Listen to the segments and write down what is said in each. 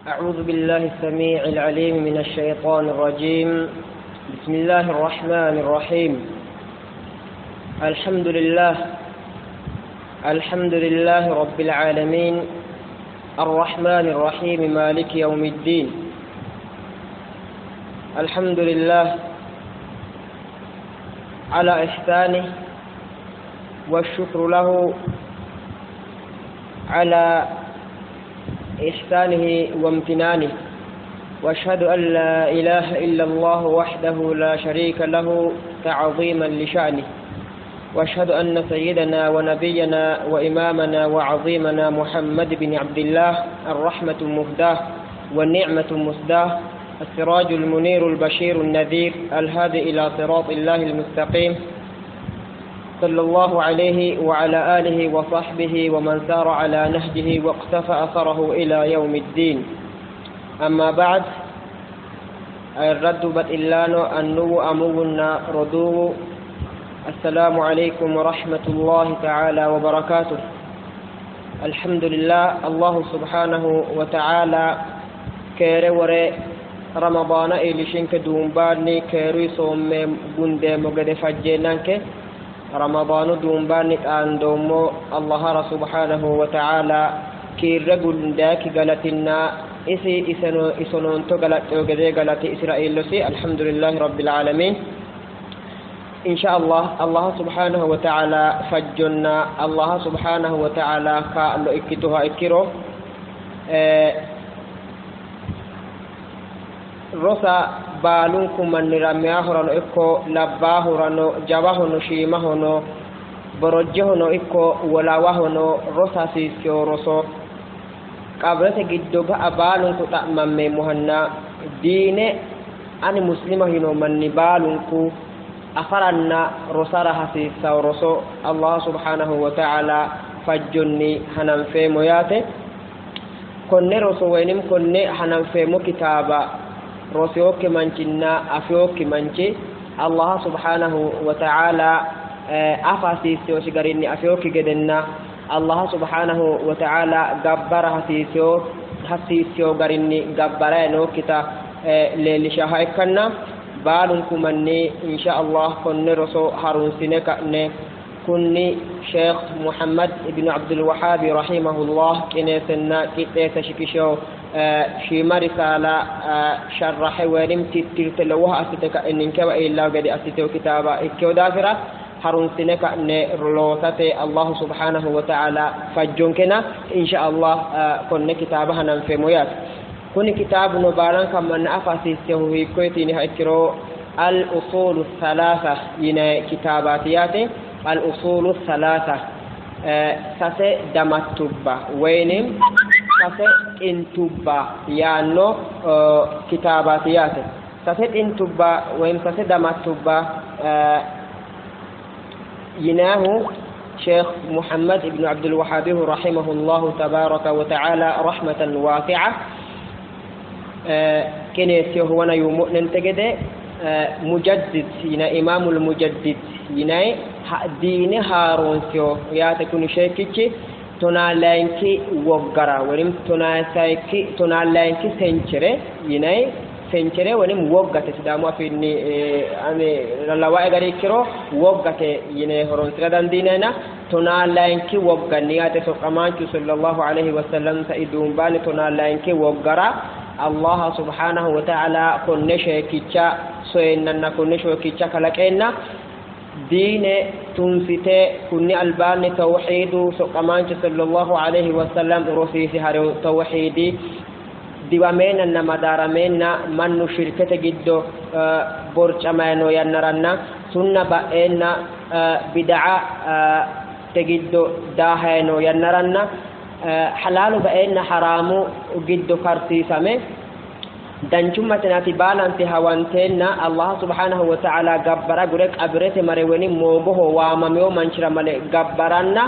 أعوذ بالله السميع العليم من الشيطان الرجيم. بسم الله الرحمن الرحيم. الحمد لله، الحمد لله رب العالمين، الرحمن الرحيم، مالك يوم الدين. الحمد لله على إحسانه، والشكر له على إحسانه وامتنانه، وأشهد أن لا إله إلا الله وحده لا شريك له تعظيما لشأنه، وأشهد أن سيدنا ونبينا وإمامنا وعظيمنا محمد بن عبد الله الرحمة المهداة والنعمة المسداة السراج المنير البشير النذير الهادي إلى صراط الله المستقيم، صلى الله عليه وعلى آله وصحبه ومن سار على نهجه واقتفى أثره إلى يوم الدين. أما بعد، الرد بتإلانو أنو أمونا ردو. السلام عليكم ورحمة الله تعالى وبركاته. الحمد لله، الله سبحانه وتعالى كيري وري رمضان إلشنك دومباني كيري صوم قندي مقد فجينانك رمضان دومباني أندومو الله سبحانه وتعالى كيري قنداك قالتنا إسي إسنون تقلت وقدي قالت إسرائيل لسي. الحمد لله رب العالمين. إن شاء الله الله سبحانه وتعالى فجنا الله سبحانه وتعالى كألو إكتها إكرو رسا بالونكم من رمياهرانو إكو لباهرانو جواهنو شيمهنو برجهنو إكو ولاوهنو رسا سيسيو رسو قبرت جدو بالونكو تأمم مهنا دين أنا مسلمة هنو من بالونكو أفرنا رسالة حسيسة ورسو الله سبحانه وتعالى فجني هنم في مياته كن رسو وينم كن هنم في مكتابة رسوك منشنا أفيوك منشي الله سبحانه وتعالى أفاسيسي وشغريني أفيوك جدنا الله سبحانه وتعالى جبر حسيسيو غريني جبرانو كتا للشهايكنا بالونكم مني إن شاء الله كن رسو هارون سنك كني شيخ محمد بن عبد الوهاب رحمه الله كنيسنا كتيس شكشو شيما رسالة شرح ورم تتلوها أستك إنك وإلا قد أستو كتابة إكيو دافرة هارون سنك نرلوسة الله سبحانه وتعالى فجنكنا إن شاء الله كن كتابها ننفي ميات كن كتاب نبالان كمن أفاسيسه كويتيني هكرو الأصول الثلاثة ينا كتاباتياتي الأصول الثلاثة ساسي دمتوبة وينم ساسي انتوبة يانو كتاباتياتي ساسي انتوبة وين ساسي دمتوبة يناه شيخ محمد بن عبد الوهاب رحمه الله تبارك وتعالى رحمة واسعة كنيسيو هو أنا يوم ننتجده مجدد ينا إمام المجدد ينا دين هارون سيو يا تكون شيكتي تنالينكي وقرا ولم تناسيكي تنالينكي سنشري ينا سنشري ولم وقت سدامو في إني أنا لواء غريكرو وقت ينا هارون سردان ديننا تنالينكي وقرا نيات سقمان صلى الله عليه وسلم سيدون بان تنالينكي وقرا الله سبحانه وتعالى كن شيكيتشا سويننا كن شيكيتشا كلكينا دين تنسيته كن البان توحيد سقمان صلى الله عليه وسلم رسيس هارو توحيدي ديوامين نمدارمين من شركة جدو برجمانو ينرنا سنة بأن بدعة تجدو داهينو ينرنا حلال بأن حرام جدو كرسي دنجمة ناتي بالانتي هوانتنا الله سبحانه وتعالى جبر غرق أبرت مريوني موبه واماميو منشر ملي جبرنا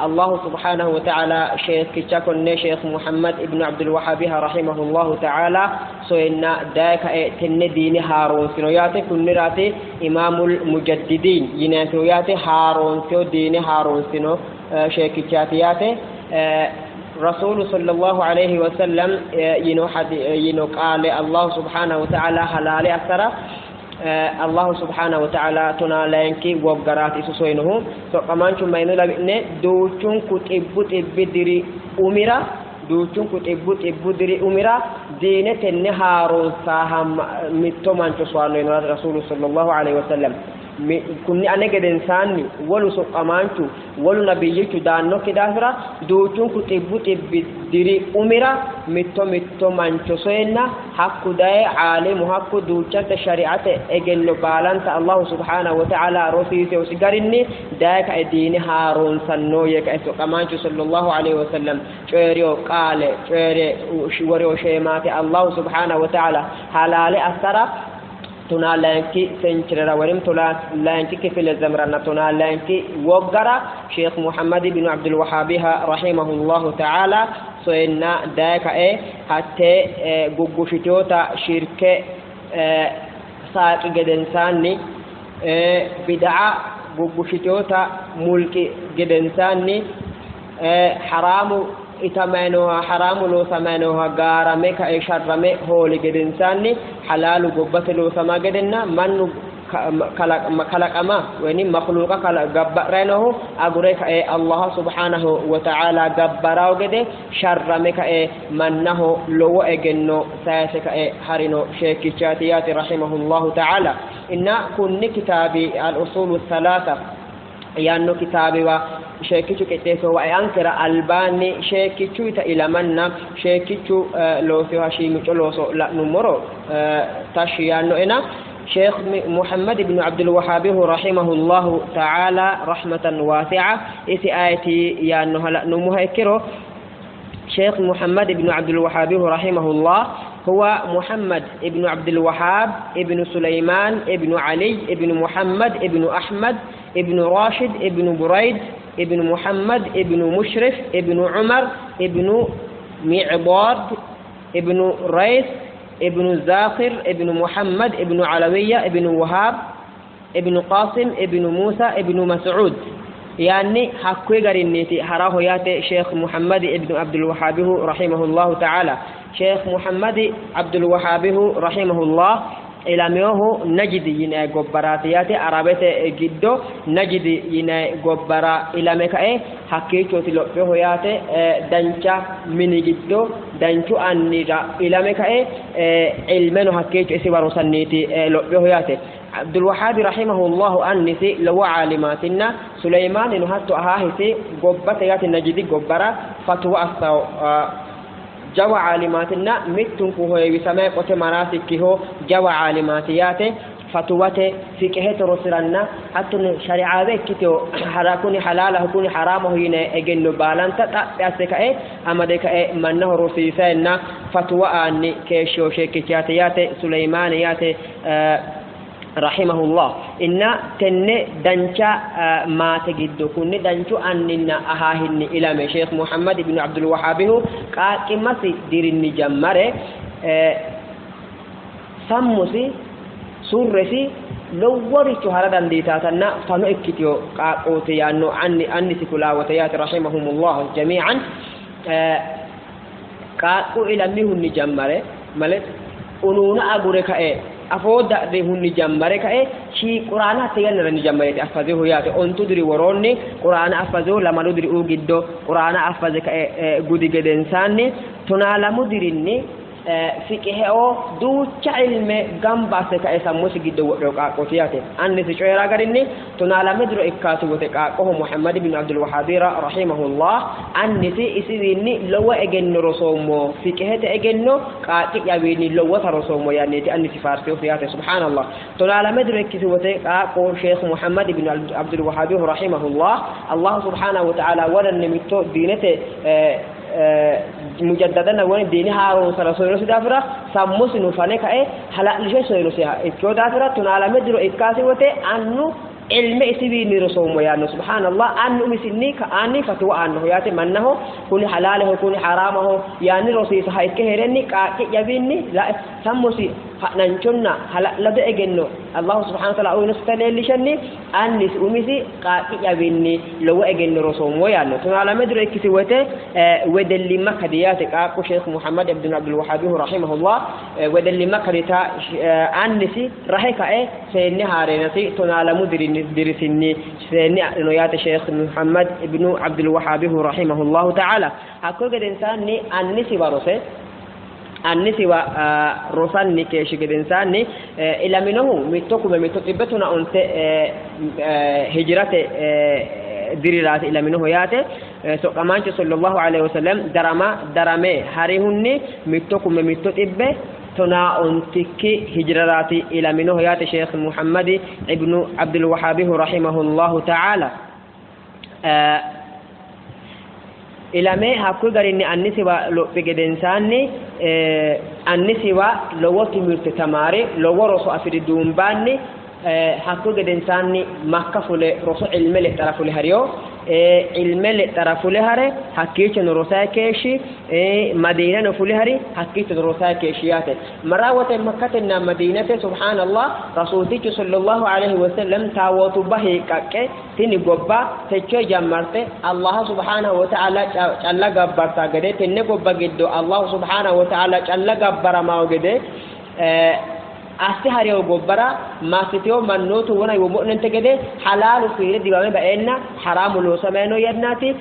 الله سبحانه وتعالى شيخ كتشاكون شيخ محمد ابن عبد الوهاب رحمه الله تعالى سوينا داك تن دين هارون سنوياتي كنراتي إمام المجددين يناتوياتي هارون سيو دين هارون سنو شيخ كتشاتياتي Rasuulu sallallahu alayhi wasallam yino yino qaale Allahu subhanahu wa ta'ala halaale assara Allahu subhanahu wa ta'ala tonaa layinki woggaraati iso soyinohu. Soqqamaanchu mayino lawi'ne duuchunku xibbu xibbi diri umira, duuchunku xibbu xibbu diri umira diine tenne haaroonsaaha mitto mancho soyanno yino Rasuulu sallallahu alayhi wasallam. Kunni ane gedensaanni wolu soqqamaanchu wolu nabiyyichu daannokki daafira duuchunku xibbu xibbi diri umira mitto mitto mancho soyenna hakku daye caalimu hakku duuchante shari'ate egenno baalanta Allahu subhanahu wa ta'ala rosiiseosi garinni daye kae diine haaroonsanno yee kae soqqamaanchu sallallahu alayhi wasallam coyi'riyo qaale coyi're woriyo sheemaate Allahu subhanahu wa ta'ala halaale assara tonaa layinki senchirera woyim tonaa layinki kifile zemeranna tonaa layinki woggara Sheekh Muhammad ibn Abdul Wahaabiha rahimahullahu ta'ala soyenna daye kae hatte guggushiteota shirke saaqi gedensaanni bid'a guggushiteota mulqi gedensaanni haraamu itamay nooha haraamu loosamay nooha gaarame kae sharrame hooli gedensaanni halaalu gobbate loosama gedenna mannu kalaqama woyni makhluuqa gabba'ray noohu agure kae Allah subhanahu wa ta'ala gabbarawo gede sharrame kae mannaho lowo egenno sayse kae harino sheekkichaati yaate rahimahullahu ta'ala. Inna kunni kitaabi al-usulu thalatha yaanno kitaabiwa sheekkichu qixxeessowa eankera albaanni sheekkichuyita ilamanna sheekkichu loosiha shiimico looso la'nummoro tashshi yaannoena. Sheekh Muhammad ibn Abdul Wahhaabihu rahimahullahu ta'ala rahmatan waasi'a isi ayeti yaannoha la'nummoha ikkiro Sheekh Muhammad ibn Abdul Wahhaabihu rahimahullah huwa Muhammad ibn Abdul Wahhab ibn Sulaiman ibn Ali ibn Muhammad ibn Ahmad ibn Rashid ibn Buraid ibn Muhammad ibn Mushrif ibn Umar ibn Mi'bad ibn Rays ibn Zakhir ibn Muhammad ibn Alawiyya ibn Wahhab ibn Qasim ibn Musa ibn Mas'ud yaanni hakkuyi garinniiti haraho yaate Sheekh Muhammad ibn Abdul Wahhaabihu rahimahullahu ta'ala. Sheekh Muhammad Abdul Wahhaabihu rahimahullah ilaminohu Najidi yinayi gobbaraati yaate Arabete giddo Najidi yinayi gobbara ilame kae hakkiichooti lopheho yaate dancha mini giddo danchu annira ilame kae ilmeno hakkiicho isiwa rosanniiti lopheho yaate. Abdul Wahhaabi rahimahullahu annisi lowo caalimaatinna Suleymaanino hatto ahaahisi gobbate yaate Najidi gobbara fatwa assawo jawa caalimaatinna mittunku heewisame qote maraasikkiho jawa caalimaati yaate fatuwate fiqihete rosiranna hattono shari'aawe ikkitewo kuni halaalaho kuni haraamaho yine egenno baalanta xaphi asse kae amade kae mannaho rosiisayenna fatuwa aanni keeshshiwo sheekkichaati yaate Suleymaani yaate rahimahullah. Inna tenne dancha maate giddo kunni danchu anninna ahaahinni ilame Sheekh Muhammad ibn Abdul Wahhaabihu qaaqqimmasi dirinni jammare sammusi surresi loworicho hara dandiitaatanna fano ikkitiyo qaaqqooti yaanno annisi kulaawate yaate rahimahumullah jamii'an. Qaaqqu ilamihunni jammare malet unuuna agure kae afoo dadhihunni jammare kae quraana hatte yannara jammareeti affazehu yaate ontu diri woroonni quraana affazehu lamalu diri uu giddo quraana affaze kae gudi gedensaanni tonaa lamu dirinni fiqiheo duucha ilme gamba asse kae sammusi giddo wodheo qaaqqooti yaate annisi coyiraa garinni tonaa lame diro ikkaasi wote qaaqqoho Muhammad ibn Abdul Wahhaabira rahimahullah annisi isiwiinni lowo egenno rosoommo fiqihete egenno qaaqqi'yawiinni lowota rosoommo yaanniiti annisi faarseosi yaate subhaanallah. Tonaa lame diro ikkisi wote qaaqqo Sheekh Muhammad ibn Abdul Wahhaabihu rahimahullah Allah subhanahu wa ta'ala waranni mitto diinete mujaddadanna woni diini haaroonsara soyinosi daafira sammusino fane kae hala'lishe soyinosiha ikkeo daafira tonaa lame diro ikkaasi wote annu ilme isiwiinni rosoommo yaanno subhaanallah. Annu umisinni ka'aanni fatuwa aannoho yaate mannaho kuni halaaleho kuni haraamaho yaanni rosiisaha ikke heerenni qaaqqi'yawiinni sammusi Fa'nanchonna hala'lado egenno Allahu subhanahu wa ta'ala uyinosita leellishanni annisi umisi qaaqqi'yawiinni lowo egenno rosoommo yaanno. 12 diro ikkisi woyte wedellimma kadi yaate qaaqqu Sheikh Muhammad ibn Abdul Wahhabihu rahimahullah wedellimma kadita annisi rahe kae seenne haareenasi 12 dirisinni seenne adhino yaate Sheikh Muhammad ibn Abdul Wahhabihu rahimahullahu ta'ala. Hakkuyi gedensaanni annisiwa rose annisiwa rosanni keeshshi gedensaanni ilaminohu 1119 hijirate diriraati ilaminohu yaate. Soqqamaanchu sallallahu alaihi wasallam darama darame harihunni 1119 hijiraraati ilaminohu yaate Sheekh Muhammadi ibnu Abdul Wahaabihu rahimahullahu ta'ala. Ilame hakkuyi garinni annisiwa lophi gedensaanni annisiwa lowo timirte tamaare lowo roso afi'ri duumbaanni hakkuyi gedensaanni Makka fule roso ilme lexxara fule harino. Ilme lexxara fule hare hakkiichono rosayi keeshshi, Madiinano fule hari hakkiichono rosayi keeshshi yaate. Maraa wote Makkatenna Madiinate subhaanallah Rasuultichu sallallahu alaihi wasallam taawootubba hiiqqaqqe Tini gobba techo jammarte Allaha subhaanahu wa ta'ala calla gabbarta gede, tenne gobba giddo Allahu subhaanahu wa ta'ala calla gabbaramawo gede asse hariyo gobbara massiteyo mannootu wona yoommo'nente gede halaalu fiire diwame baeenna haraamu loosamay noo yannaati.